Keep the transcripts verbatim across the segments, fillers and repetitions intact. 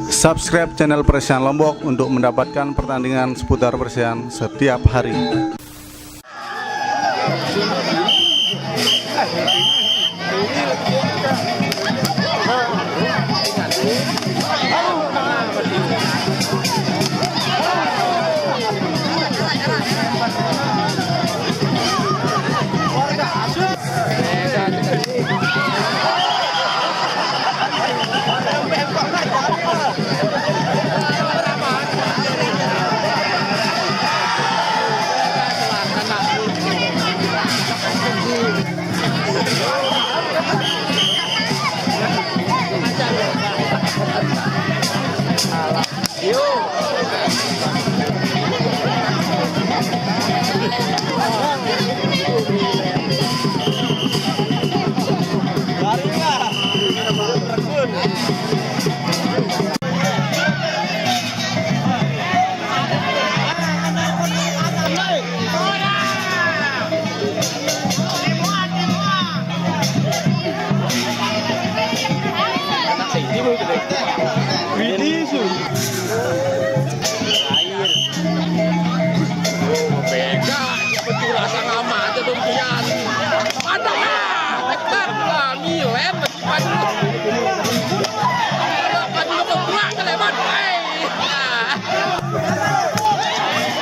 Subscribe channel Presian Lombok untuk mendapatkan pertandingan seputar Presian setiap hari. Anak sini mungkin deh. Ini su. Air. Bega, siapa tuh rasa ngamat tuh pian. Ada ya, dekat lah, milen. Aduh. Aduh, kebuak ke lebat. Hei.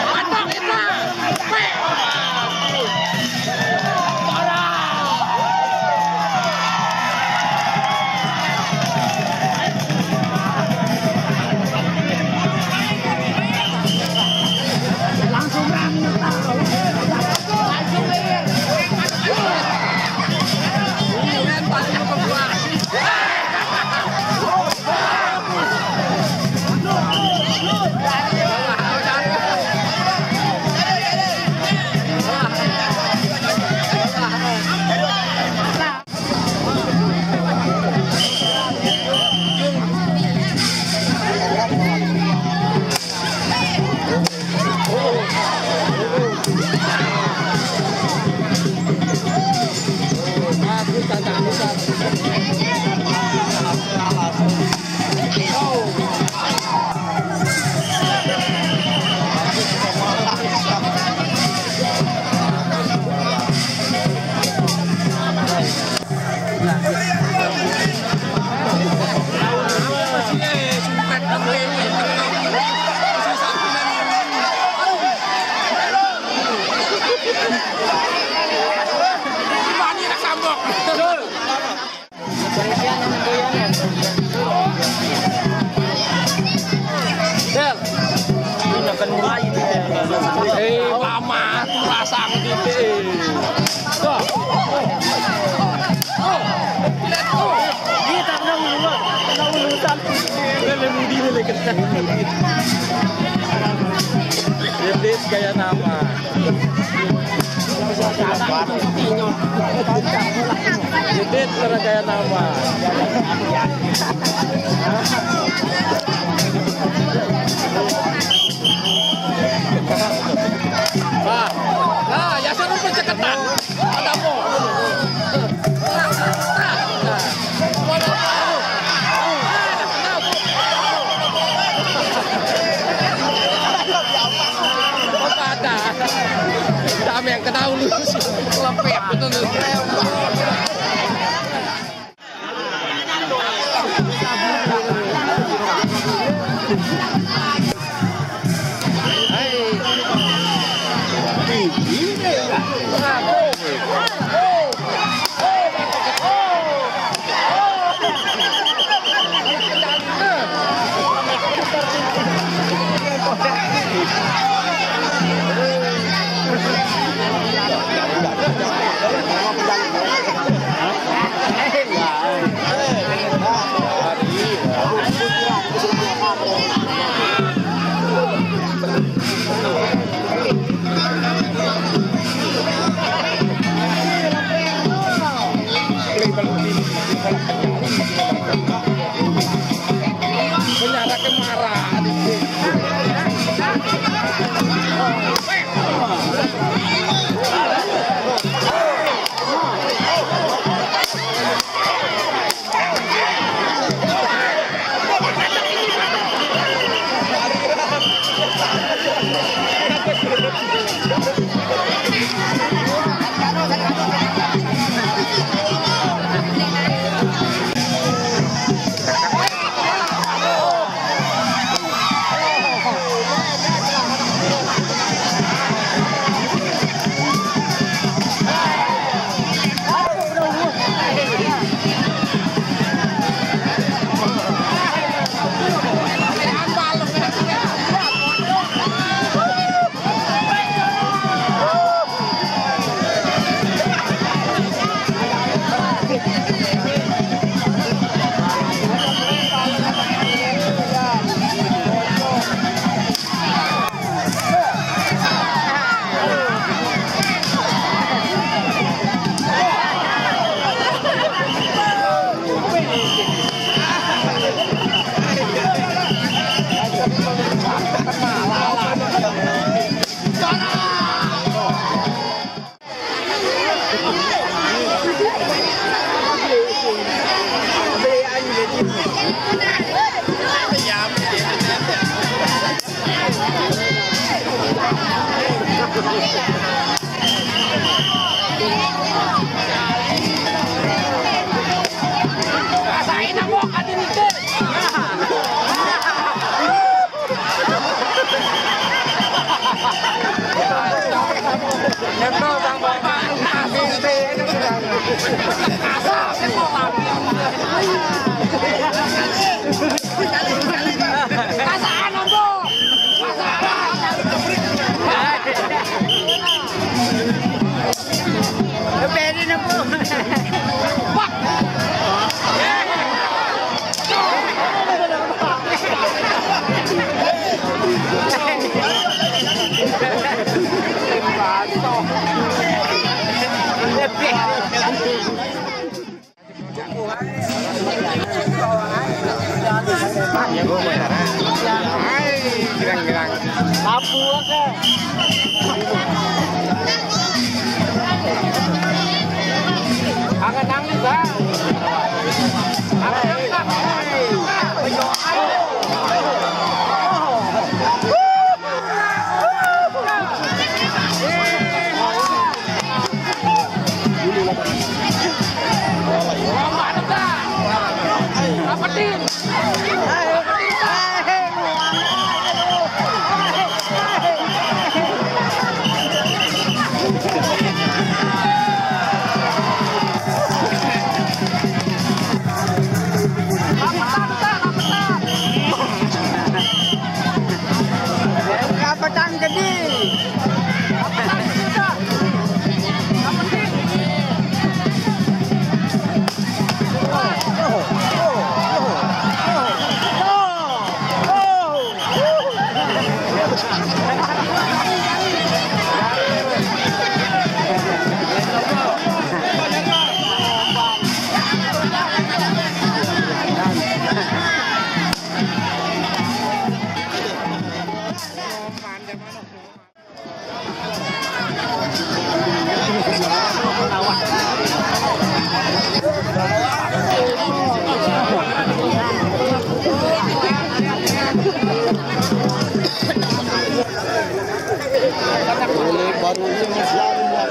Mantap, Indra. Pek. Del. Ini akan mulai, Del. Eh, mama, tuh rasa gitu, eh. Tuh. Tuh. Tuh. Kita kena ulu, kena ulu satu. Dia lebih dia lagi kena. Dia gaya nama. Jadi, cara gaya nama. Nah, nah, ya, suruh penceketan. Ada apa? Nah, nah, nah. Kota ada. Dame yang kena lu. Lepek betul lu. Hai, girang-girang. Lampu ke. Angkat tangan, Bang. Angkat tangan. Kapatang gede. Ini baru ini masih ada.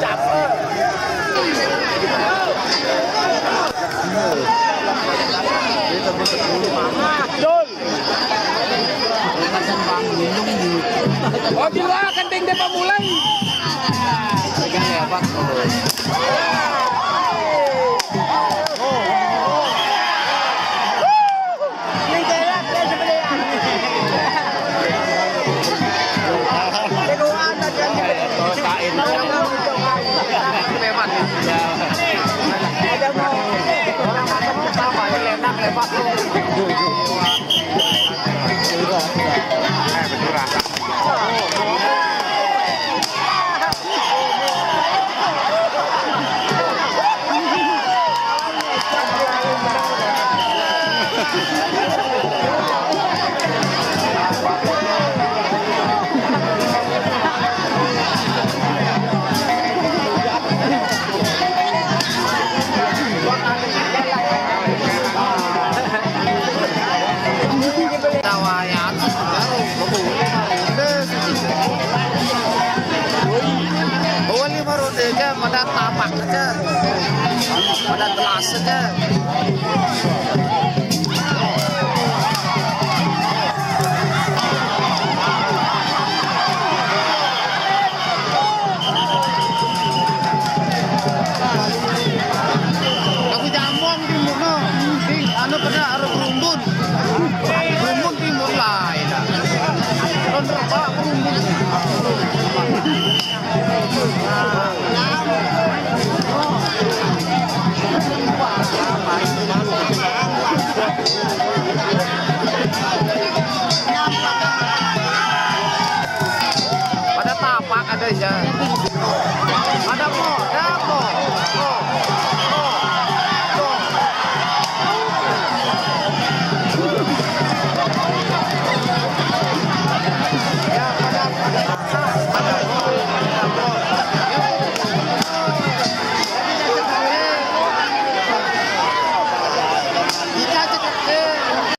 Capek. Oh, di luar kan ding dia pemulai. Bawa lima ronde aja, pada tapak aja, pada gelas aja. Aku jamong di muka, di anu kena arus rumbun. Rumbun timur lah, ya. Ron rebak rumbun.